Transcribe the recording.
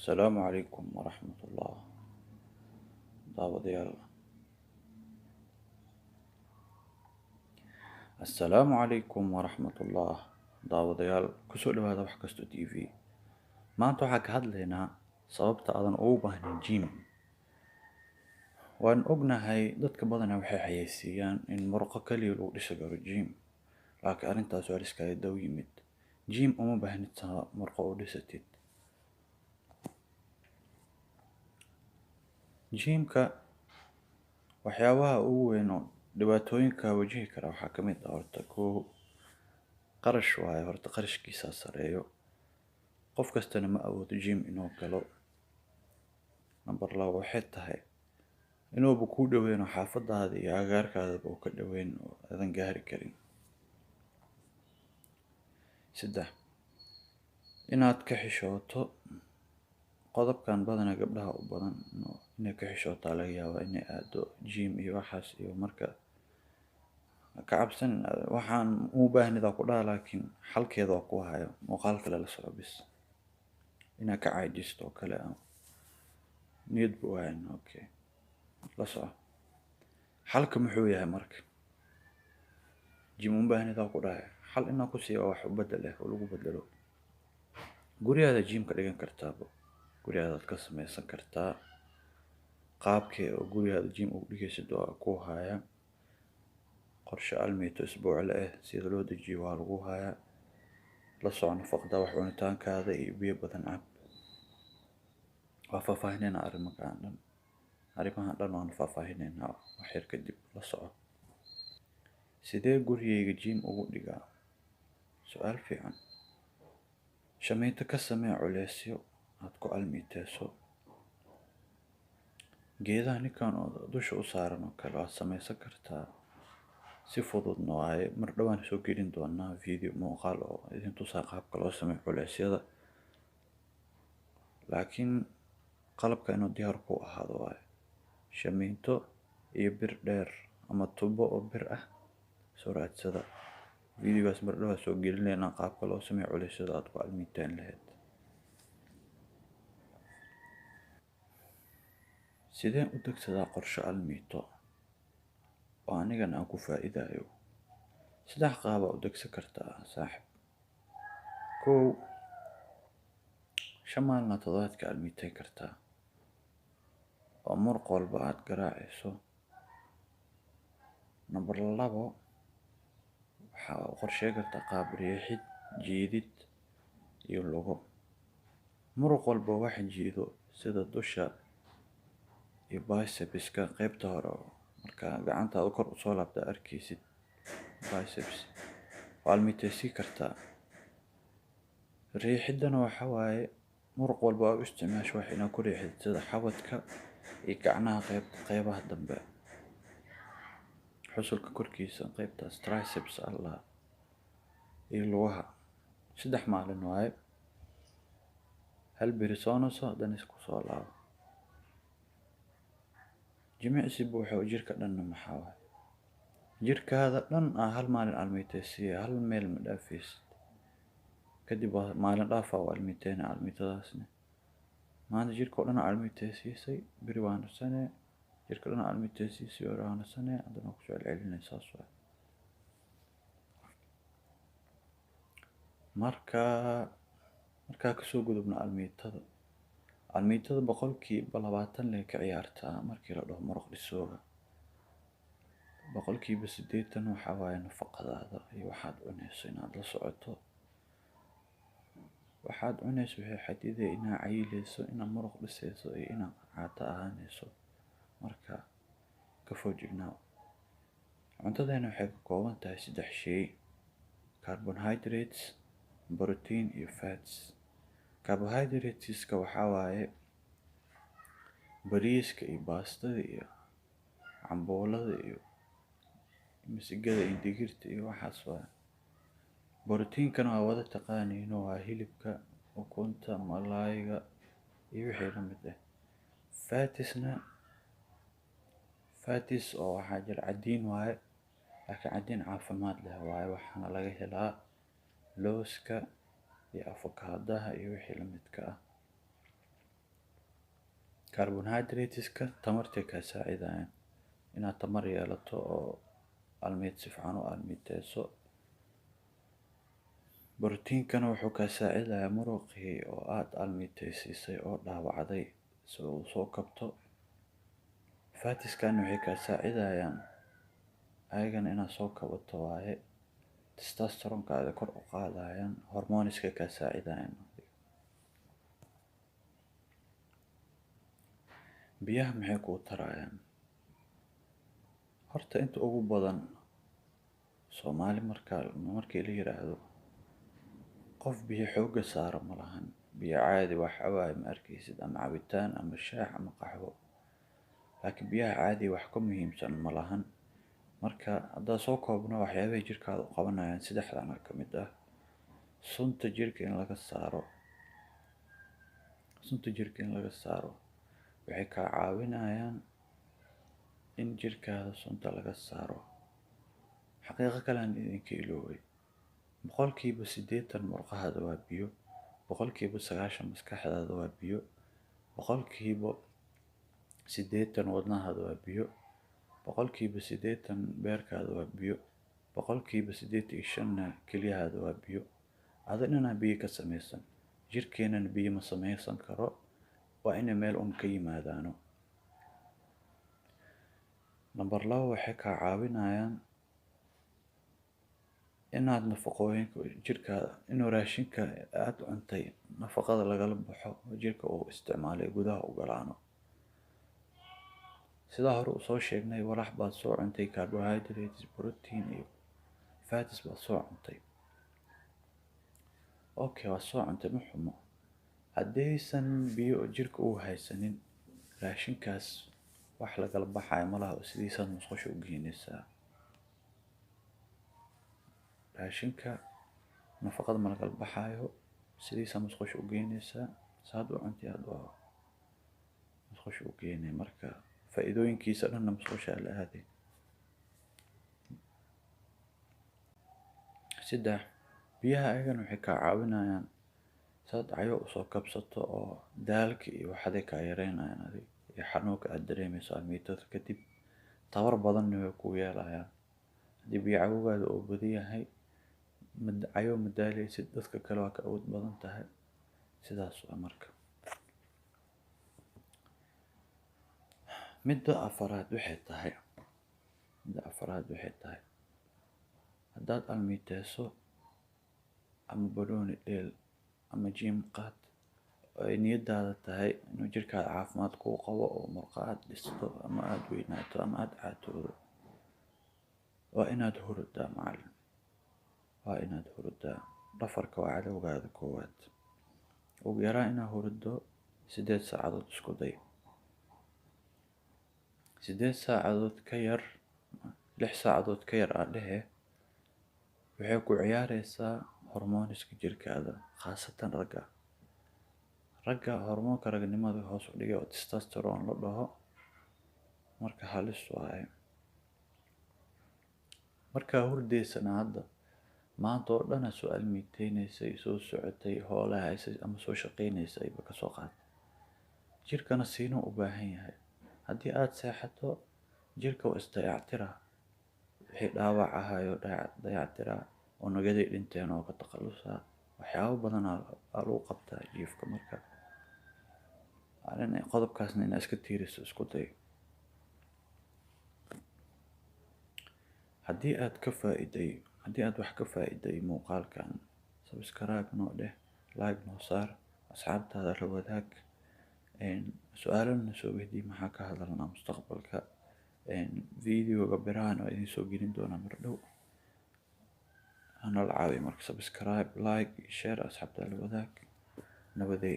Asalaamu calaykum waraxmatullah daawadayaal. Assalaamu calaykum waraxmatullah daawadayaal, kusoo dhawaada Wax Kasto TV. Maanta waxaa ka hadlaynaa sababta aadan ugu baahnayn gym. Waan ognahay dadka badanaa waxay xayeysiiyaan in murqo kaliya lagu dhisi karo gym, laakiin arrintaas waa iskaga daw yimid. Gym uma baahnid saa murqo u dhisatid. Gymka waxyaabaha ugu weyn oo dhibaatooyinka wajihi kara waxaa ka mid ah horta kow, qarash waaye. Horta qarashkiisa sareeyo, qof kastana ma awoodo gym inuu galo. Number labo waxay tahay inuuba kuu dhoweyn oo xaafadaada iyo agagaarkaadaba uu ka dhoweyn oo aadan gaari karin. Saddex, inaad ka xishooto. Qodobkan badanaa gabdhaha u badan inay ka xishootaa laga yaabaa inay aado gym iyo waxaas iyo marka ka cabsan waxaan u baahnida ku dhaha, laakiin xalkeeda waa ku hayo muuqaal kale la soco bis. Inaad ka caajisto oo kale niyad bu hayn. Okay, la soco xalka muxuu yahay. Marka gym uma baahnida ku dhahay, xal inaan ku siiyo wax u bedel eh oo lagu bedelo. Guryahaada gym ka dhigan kartaaba, guryahaadaad ka sameysan kartaa. Qaabkee oo guryahaada gym ugu dhigaysid waa ku haya. Qorshe almiito isbuucle ah sida loo dejiyo waa lagu hayaa. La soco nafaqada, wax cunitaankaada iyo biyo badan cab. Waa faahfaahineynaa arrimahan dhan, arrimahan dhan waan faahfaahineynaa wax yar kadib, la soco. Sidee gurigayga gym ugu dhigaa? Su-aal fiican. Shamiito ka samee culeysyo aad ku almiiteyso. Geedaha ninkan oo dusha u saaran oo kale waad sameysan kartaa, si fududna waaye. Mar dhowaan soo gelin doonaa video muuqaal oo idin tusaa qaabka loo sameeyo culeysyada, laakiin qalabka inuu diyaar ku ahaado waaye. Shamiito iyo bir dheer ama tubo oo bir ah soo raadsada. Videogaas mar dhowaan soo gelinaynaa, qaabka loo sameeyo culeysyada aad ku almiiteen lahayd. Sideen u degsadaa qorshe almiito oo anigana aan ku faa'iidayo? Saddex qaab aa u degsan kartaa, saaxib. Kow, 5 maalina toddobaadka almiiteyn kartaa oo muruq walba aad garaacayso. Number labo, waxaa u qorsheyn kartaa qaab riixid, jiidid iyo lugo. Muruq walba wax jiido, sida dusha iyo bicepska qaybta hore. Marka gacantaada kor usoo laabta arkaysid biceps, waa almiiteysiin kartaa. Riixidana waxa waaye muruq walba aad u isticmaasho wax inaad ku riixid, sida xabadka iyo gacnaha qayb qaybaha dambe, xusulka korkiisa qaybtaas triceps allah iyo lugaha. 3 maalin waaye, hal beri soo naso, haddana isku soo laabo. Jimicsi buuxa oo jirka dhanna maxaa waaye? Jirkaada dhan aa hal maalin almiiteysiiya, hal meel ma dhaafaysid. Kadib waa maalin dhaafa oo almiiteyna almiitadaasna. Maanta jirka oo dhan aa almiiteysiisay, beri waa nasanee. Jirka dhan aa almiiteysiisay, beri waa nasanee, haddana waa kusoo celcelinay. Saas waaye. Marka markaa kasoo gudubno almiitada, almiitada 20% lay ka ciyaartaa markii la dhaho muruq dhisooga. 80% waxaa waaye nafaqadaada iyo waxaad cunayso inaad la socoto. Waxaad cunayso waxay xadidaya inaad cayileyso, inaad muruq dhisayso iyo inaad caato ahaanayso. Marka ka foojignaaw. Cuntadeena waxay ka kooban tahay saddex shay: carbohydrates, protein iyo fats. Carbohydrateska waxaa waaye bariiska iyo baastada iyo cambuulada iyo misigada iyo digirta iyo waxaas waaye. Proteinkana waa wada taqaaniin, waa hilibka, ukunta, malaayga iyo wixii la mid ah. Fatsna, fats oo waxaa jira cadiin waaye, laakiin cadiin caafimaad leh waaye. Waxaana laga helaa looska iyo afakaadaha iyo wixii la midka ah. Carbohydrateska tamartay kaa saacidayaan inaad tamar yeelato oo almiit si fiican u almiiteyso. Borotiinkana wuxuu kaa saacidayaa muruqii oo aad almiiteysiisay oo dhaawacday si uu soo kabto. Fatiskan waxay kaa saacidayaan ayagana inaad soo kabato waaye. Testosteronkaada kor u qaadayaan, hormoniska kaa saacidayaan. Biyaha maxay kuu tarayaan? Horta inta ugu badan Soomaali markii la yiraahdo qof biyo xoogga saaro ma lahan. Biyo caadi wax cabaayo ma arkaysid, ama cabitaan ama shaah ama qaxwo, laakiin biyaha caadi wax ka muhiimsan ma lahan. Marka haddaan soo koobno waxyaabahay jirkaada u qabanayaan, saddexdan ka mid ah: sunta jirka in laga saaro. Sunta jirka in laga saaro waxay kaa caawinayaan in jirkaada sunta laga saaro. Xaqiiqo kale aan idinka iloobay: 80% murqahaada waa biyo, 90% maskaxdaada waa biyo, 80% wadnahaada waa biyo, 80% beerkaada waa biyo, 85%-na keliyahaada waa biyo. Ada dhanaa biyo ka samaysan, jirkeenana biyo ma samaysan karo, waa inay meel un ka yimaadaano. Number 2, waxay kaa caawinayaan inaad nafaqooyinka jirkaada, inuu raashinka aad cuntay nafaqada lagala baxo oo jirka uu isticmaalay gudaha u galaano. Sidaa hore usoo sheegnay, walax baad soo cuntay, carbohydrates, protein iyo fats baad soo cuntay. Okay, waa soo cuntay, ma xumo. Haddaysan biyo jirka uu haysanin, raashinkaas wax lagala baxayo malaha oo sidiisaad musqusha u geynaysaa. Raashinka nafaqada ma lagala baxayo, sidiisaa musqusha u geynaysaa. Saad u cuntay aad waa musqusha u geynay, marka faa'iidooyinkiisa dhanna musqusha la aaday. 3, biyaha ayagana waxay kaa caawinayaan saad cayo usoo kabsato oo daalka iyo waxaday kaa yareynayaan adig iyo xanuunka aad dareemayso almiitada kadib. Tabar badanna way kuu yeelayaan. Haddii biyo cabowgaada uu badan yahay, cayo ma daaleysid, dadka kale waa ka awood badan tahay. Sidaas waa. Marka midda afaraad waxay tahay, midda afaraad waxay tahay, haddaad almiiteyso ama banooni dheel ama gym qaad oo ay niyadaada tahay inuu jirkaada caafimaad kuu qabo oo murqa aad dhisto ama aad weynaato ama aad caatoodo, waa inaad hurudaa, macallin, waa inaad hurudaa. Dhafarka waa cadowgaada koowaad. Ugu yaraan inaad huruddo 8 saacadood isku day. 8 saacadood ka yar, 6 saacadood ka yar aa dhehe, waxay ku ciyaareysaa hormooniska jirkaada, khaasatan ragga. Ragga hormoonka ragnimada hoos u dhigay oo testosterone la dhaho, marka halis waaye. Markaa hurdaysana hadda maanta oo dhan aad soo almiiteynaysay, soo socotay, hoolaha haysay ama soo shaqaynaysay ba kasoo qaad, jirkana siinuu u baahan yahay. Haddii aad seexato, jirka waa isdayactiraa, wixii dhaawac ahayo dayactiraa, unugyadii dhinteen oo ka takhalusaa. Waxyaabo badan aa lagu qabtaa jiifka. Marka qodobkaasna inaad iska tiiriso isku day. Haddii aad ka faa'iiday, haddii aad wax ka faa'iiday muuqaalkan, subscribe noo dheh, like noo saar, asxaabtaada la wadaag, su-aalana soo weydii maxaa ka hadalnaa mustaqbalka. Videoga birahan waa idin soo gelin doonaa mar dhow. Hanala caawiyo marka subscribe, like, share, asxaabtaada la wadaag. Nabaday.